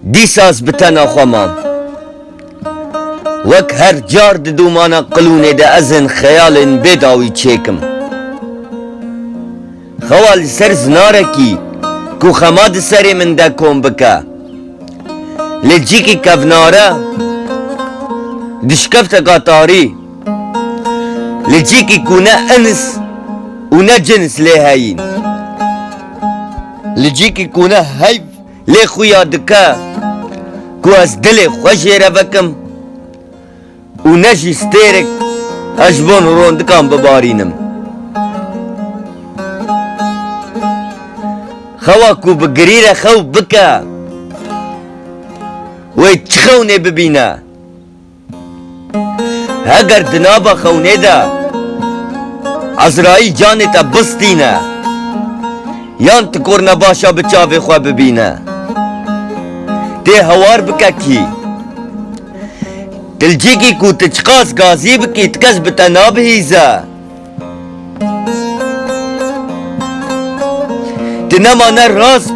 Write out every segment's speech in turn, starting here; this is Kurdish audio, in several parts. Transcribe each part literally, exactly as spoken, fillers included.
Dîsa ez bi tena xwe mam. Wek her car di dûmana qilûnê de ez hin xeyalên bêdawî çêkim. Xewa li ser zinarekî ku xema di serê min de kom bike. Li cîkî kevnare, dişkefteka tarî, li cîkî ku ne ins û ne cins lê heyîn. Li cîkî ku ne heyv lê xuya dike ku ez dilê xwe jê re vekim û ne jî stêrek ez ji bo rondikan bibarînim. Xewa ku bi girî re xew bike, wê çi xewnê bibîne? Heger di nava xewnê de Ezraîl canê te bistîne, yan ti kornebaşa bi çavê xwe bibîne, tê hewar bike kî? Ti li cîkî ku ti çiqas gazî bikî, ti kes bi te nabihîze. Ti nema ne rast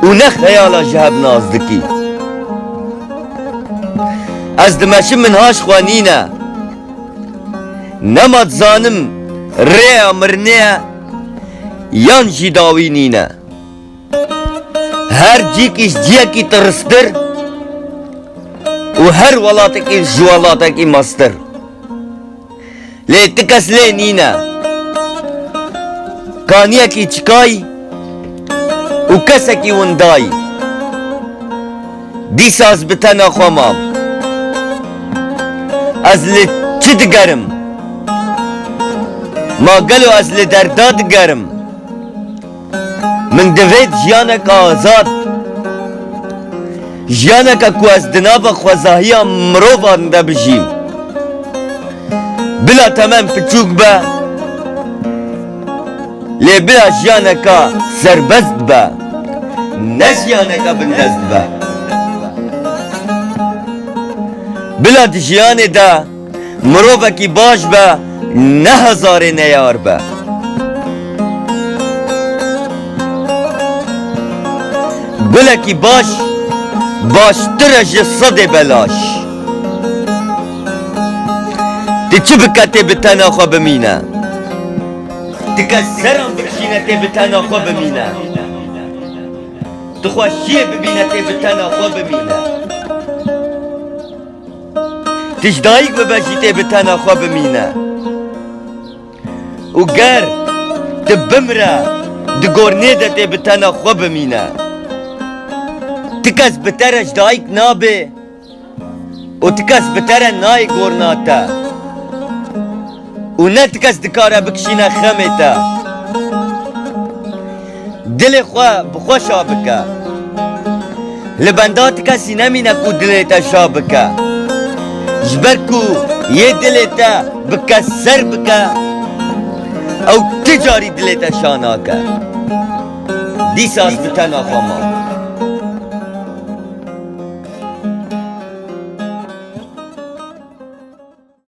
û ne xeyala ji hev nas dikî. Ez dimeşim, min haş xwe nîne. Nema dizanim rêya mirinê ye yan jî dawî nîne. Her cîkî ji ciyekî tiristir û her welatekî ji welatekî mestir. Lê ti kes lê nîne. Kaniyekî çikayî û kesekî windayî. Dîsa ez bi tena xwe mam. Ez li çi digerim? Ma gelo ez li derda digerim? Min divêt jiyaneke azad, jiyaneke ku ez di nava xwezahiya mirovan de bijîm. Bila temen piçûk be, lê bila jiyaneke serbest be, ne jiyaneke bindest be. Bila di jiyanê de mirovekî baş be, ne hezarê neyar be. Gulekî baş baştir e ji sedê belaş. Ti çi bike tê bi tena xwe bimîne? Ti kes seran bikişîne tê bi tena xwe bimîne. Ti xweşiyê bibîne tê bi tena xwe bimîne. Ti ji dayik bibe jî tê bi tena xwe bimîne. Û ger ti bimre, di gornê de tê bi tena xwe bimîne. Ti kes bi te re ji dayik nabe û ti kes bi te re nayê gorna te. Û ne ti kes dikare bikişîne xemê te. Dilê xwe bi xwe şa bike. Li benda ti kesî nemîne ku dilê te şa bike. Ji ber ku yê dilê te bi keser bike, ew ti carî dilê te şa nake. Dîsa ez bi tena xwe mam.